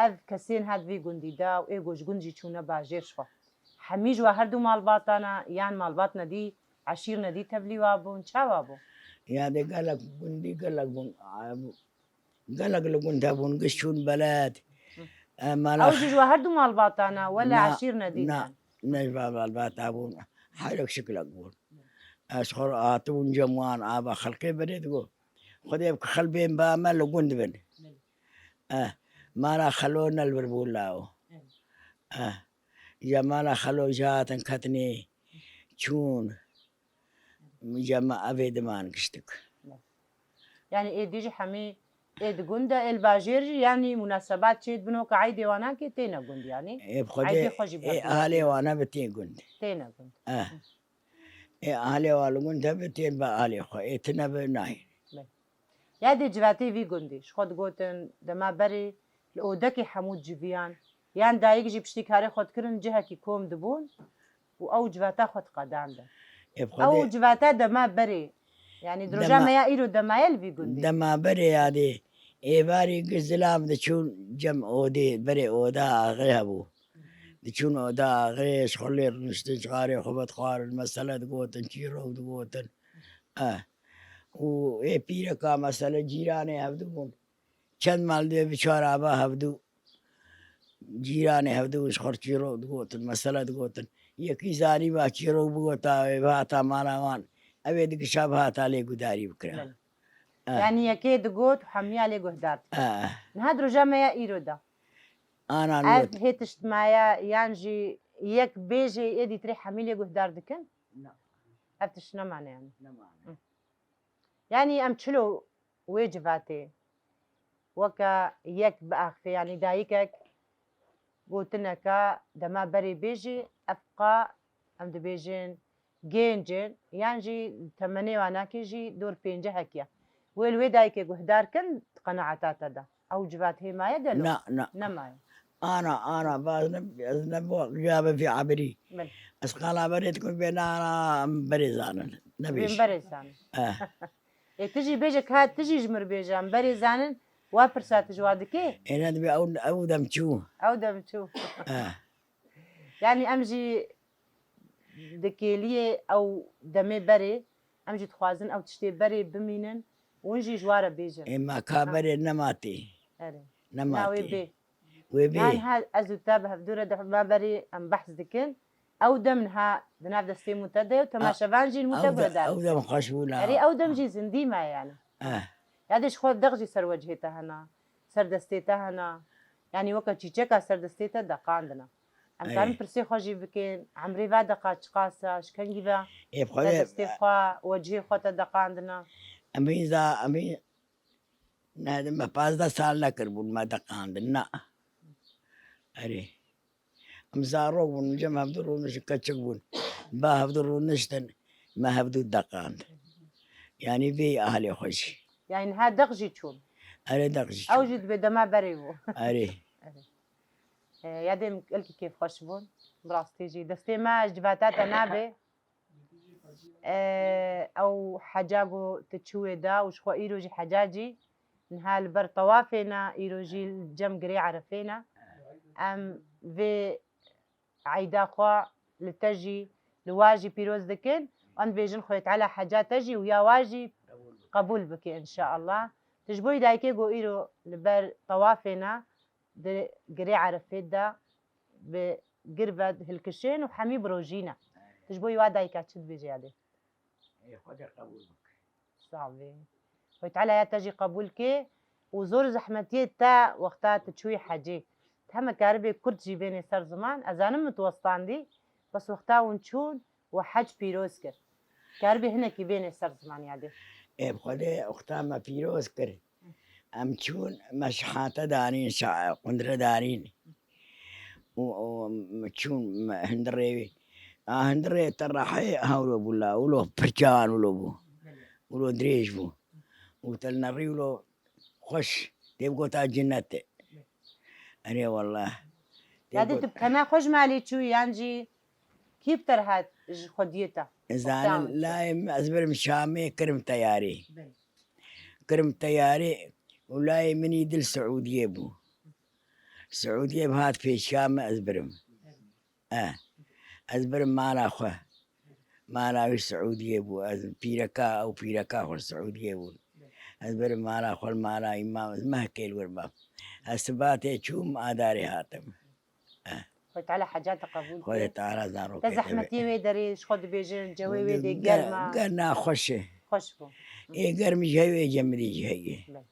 Ev kesên hat vî gundî de û ê ku ji gund jî çûne bajêr ji xwe. Hemî ji we her du malbatana, yan malbatne dî, eşîrne dî tevlî wa bûn, çawa bû? Yadê gelek gundî gelek bûn. Gelek li gund hebûn, giş çûn beled. Hı. E, mala Ew jî ji we her du malbatana, wele Na, eşîrne dî na, ne? Ne ji we malbata bûn. Herek şiklek bûn. Ez xwe hatibûn cem wan, ava xelkê berê digo. Xwedê bi xel bên ba me li gund bin. Belê. Eh, mala Xelo ne li vir bû lawo. Evet. Eh, ya mala Xelo jî hatin ketinê çûn. Ya me evê diman giştik. Belê. Yanî êdî jî hemî ê di gund de, ê li bajêr jî, yanî munasebat çê dibin weke eydê wana kê têne gund yanî. Ê bi Xwedê Eydê xwe jî ê berdû ahalê dibin. Wana bi tê gund. Têne gund. Eh. Ê ahalê wa li gund hebe tên be ahalê xwe. Ê tine be nayên. Belê. Yadê civatê vî gundî, ji xwe digotin, dema berê li odekê hemû civiyan, yan dayik jî piştî karê xwe dikirin, cihekî kom dibûn û ew civata xwe diqedandin. Ê bi Xwedê Ew civata dema berê, yanî di roja Dema me ya îro dema ye li vî gundî. Dema berê yadê, êvarî giş zilam diçûn cem odê, berê oda axê hebû. Diçûn oda axê, ji xwe lê rûniştin, ji xarê xwe vedixwarin, mesele digotin, çîrok digotin. Eh. Û ê pîreka mesele cîranê hevdû bûn. Çend mal dê bi çar ava hevdû. Cîranê hevdû ji xwe çîrok digotin, mesele digotin. Yekî zanî va çîrok bigota wê bihata mala wan. Ew ê digişa bihata lê guhdarî bikira. Belê. Eh. Yanî yekê digot û hemiya lê guhdar dikir. Eh. Niha di roja me ya îro de. Ana ev hê tişt maye yan jî yek bêjê êdî tirê hemî lê guhdar dikin? Na. Ev tişt nemane yanî. Nemane. Hı. Yanî em çilo wê civatê weke yek biaxivê, yanî dayikek gotineke dema berê bê jî ev qa em dibêjin gênc in, yan jî temenê wanakê jî dor pêncehek ye. Wê li wê dayikê guhdar kin di qenaeta te de. Ew civat hê maye gelo? Na, na. Nemaye. Ana, ana, baz ne, ez ne bo, ya be fi abiri. Belê. Ez qala berê dikim bê na, na, em berê zanin. Ne bêj. Em berê zanin. Eh. Ê, tu jî bêje ka tu jî ji mir bêje, em berê zanin, wa pirsa tu ji wa dikê? Ê, ne dibê ew, ew dem çû. Ew dem çû. Eh. Yanî em jî di kêliyê ew demê berê, em jî dixwazin ew tiştê berê bimînin û hûn jî ji wa re bêjin. Ê, ma ka berê nema tê. Erê. Nema tê. Na wê bê. Wê bê. Niha ez û te bi hevdû re di hema berê em behs dikin. Ew dem niha di nav destê min te de ye û temaşevan jî li min te guhdar. Ew dem xweş bû la. Erê, ew dem jî zindî me yani. Eh. Ya de ji xwe deq jî ser wecihê te hena, ser destê te hena. Yanî weke çîçeka ser destê te deqandina. Em karin pirsê xwe jî bikin, emrê va deqa çiqas e, ji kengî ve te destê xwe, wecihê xwe te deqandina. Em hîn za, em hîn ne, me pazdeh sal nekiribûn, me deqandin, na. Erê. Em zarok bûn, cem hevdu rûniştin, keçik bûn. Ba hevdu rûniştin, me hevdu deqand. Yanî vê ahlê xwe jî. Yanî niha deq jî çûn. Erê, deq jî çûn. Ew jî dibê dema berê bû. Erê. Erê. E, yadê min gelkî kêfxweş bûn. Bi rastî jî destê me ji civata te nabe. E, ew heca ku tu çû wê da û ji xwe îro jî heca cî niha li ber tewafê ne, îro jî li cem girê Erefê ne. Em vê eyda xwe li te jî, li wa jî pîroz dikin. Em dibêjin Xwedê Teala heca te jî û ya wa jî qebûl bike înşeallah. Tu ji bo wî dayikê ku îro li ber tewafê ne, di girê Erefê de bi gir ve hilkişên û hemî bi rojî ne. Tu ji bo wî wa dayika çi dibêjî yadê? Ê, Xwedê qebûl bike. Sax bî. Xwedê Teala ya te jî qebûl ke û zor zehmetiyê te wexta tu çûyî hecê. Tu heme karibê kurt jî bênê ser ziman. Ez zanim min tu westandî, bes wexta hûn çûn we hec pîroz kir. Karibê hinekî bênê ser ziman yadê. Ê, bi Xwedê wexta me pîroz kir. Em çûn, me şihate danîn, şa-, qundre danîn. Û, û çûn me hundirê wî. A hundirê te rehê hewlo bû la, wilo pirçan wilo bû. Wilo dirêj bû. Û te li nerî wilo xweş tê bigota cinnetê. Erê wallah. Tê Yadê got- tu bi tena xwe ji malê çû yan jî kî bi te re hat ji xwediyê te? Zanin layê min ez birim Şamê kirim teyarê. Belê. Kirim teyarê û layê min î dil Siûdiyê bû. Siûdiyê bi hat pêşiya min ez birim. Eh. Ez birim mala xwe. Mala wî Siûdiyê bû. Ez pîreka, ew pîreka xwe Siûdiyê bûn. Ez birim mala xwe, mala îmam, ez mehkê li wir mam. Ez sibatê çûm, adarê hatim. Eh. Xwedê Teala heca te qebûl Xwedê ke. Teala zarokê Te te be. Zehmetiyê wê derê ji xwe dibêjin, cewê wê dê Ge-, germ e. Ge-, naxweş e. Xweş bû. Ê germ jî heye, ê cemidî jî heye. Belê.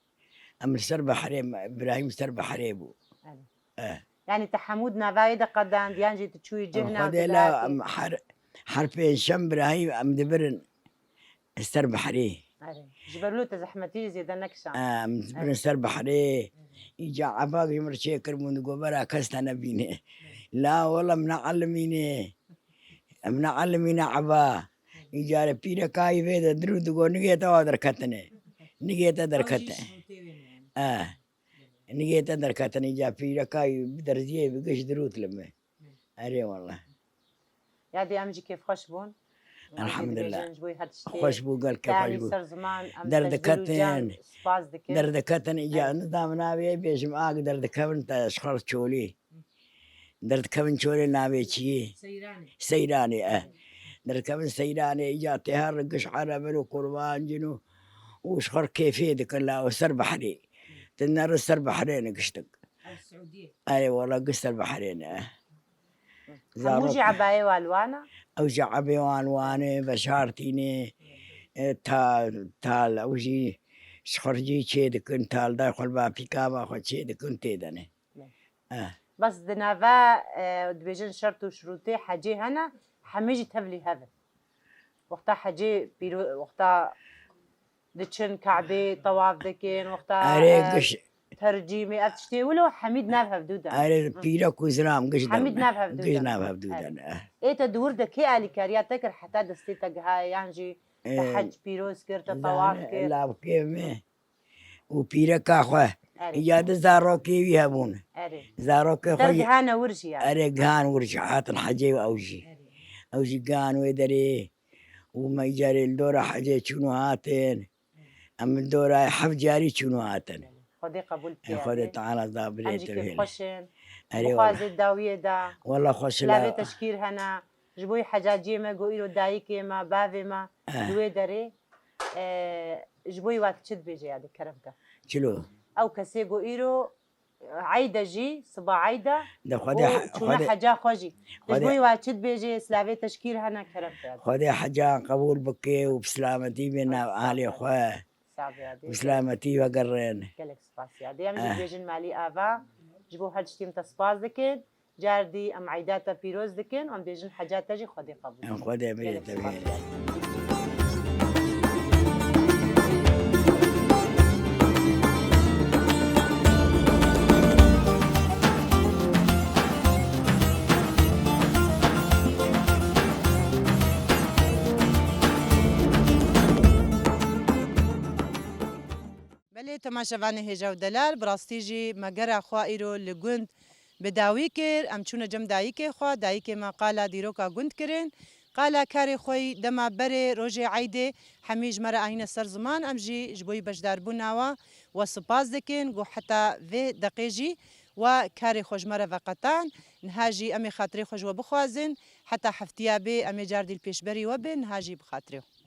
Em li ser behrê, Îbrahîm ser behrê bû. Belê. Eh. Yanî te hemû di nava wê de qedand, yan jî tu çûyî cih nav Xwedê la, em her, her pêncşem Îbrahîm em dibirin ser behrê. Erê. Ji ber wilo te zehmetî jî zêde nekişand. Em dibirin ser behrê. Îca Eba ji min re çêkiribûn, digot bera kes te nebîne. La wela em neelimîne. Em neelimîne Eba. Îca re pîreka wî vê de dirû digot nigê te wa derketine. Nigê te derkete. Eh. Nigê te derketin, îca pîreka wî bi derziyê bi giş dirût li min. Erê wallah. Yadê em jî kêfxweş bûn. Elhamdulillah. Em jî dibêjin ji bo her tiştê. Xweş bû, gelkê xweş bû. Ser ziman, em te ji dil û can spas dikin. Derdeketin, îca nizam navê bêjim, a derdikevin te ji xwe çolî. Derdikevin çolê navê çi ye? Seyranê. Seyranê, e. Derdikevin Seyranê, îca tê her giş erebin û kurbancin û, û ji xwe kêfê dikin la û ser behrê. Ti neri ser behrê ne giştik. Ev Siûdiyê. Erê, wala giş ser behrê ne. Hemû jî ebayê wan wan e? Ew jî ebê wan wan e, veşartînê, e, ta-, tal, ew jî ji xurcî çê dikin, tal day xwe li ba pîkava xwe çê dikin tê de ne. Eh. Bes di nava, e, dibêjin şert û şirûtê hecê hene, hemî jî tevlî hev in. Wexta hecê pîro-, wexta diçin Kabê tewaf dikin, wexta, Erê e, giş- tercîmê, ev tiştê wilo hemî di nav hevdû de. Erê Hı. pîrek û zilam giş Hemî di nav hevdû giş de. nav hevdû Erê. de. Eh. Ê te di wir de kê alîkariya te kir heta destê te gihaye yan jî te Eh, hec pîroz kir, te tewaf zane kir? Lavkê me û pîreka xwe. Erê. Ya di zarokê wî hebûn. Erê. Zarokê Te xwe gihane wir jî ya. Erê gihan wir jî hatin hecê û ew jî. Erê. Ew jî gihan wê derê. Û me carê li dora hecê çûn û hatin. Em li dora heft carî çûn û hatin. Xwedê qebûl bike. Xwedê Teala da bilê Em jî te kêfxweş in. Erê Bixwazê wala. dawiyê de. Wala xweş Silavê la. teşkîr hene. Ji bo yî hecaciyê me go îro dayikê me, bavê me, Eh. di wê derê, e, ji bo yî wat çi dibêje ya de kerem ke? Çilo? Ew kesê go îro Eyde jî, siba eyde De Xwedê û he-, çûne Xwedê, heca xwe jî. Ji Xwedê, bo wa çi dibêjê, silavê teşkîr hene kerem te. Xwedê hecan qebûl bike û bi silametî bê nav alê xwe. Sabiya dê. Bi silametî vegerin. Gelek spas ya. Dê em jî Eh. dibêjin malî ava. Ji bo her tiştî em te spas dikin. Car dî em eyda te pîroz dikin, em bêjin heca te jî Xwedê qebûl Em bike. Xwedê Gelek birê te spas bihêle. ya. Belê, temaşevanê hêja û delal, bi rastî jî me gera xwe îro li gund bi dawî kir. Em çûne cem dayikê xwe, dayikê me qala dîroka gund kirin. Qala karê xwe yî dema berê rojê eydê hemî ji me re anîne ser ziman, em jî ji bo yî beşdarbûna we we spas dikin. Ku heta vê deqê jî we karê xwe ji me re veqetan. Niha jî em ê xatirê xwe ji we bixwazin. Heta heftiya bê em ê car dî li pêşberî we bin, niha jî bi xatirê xwe.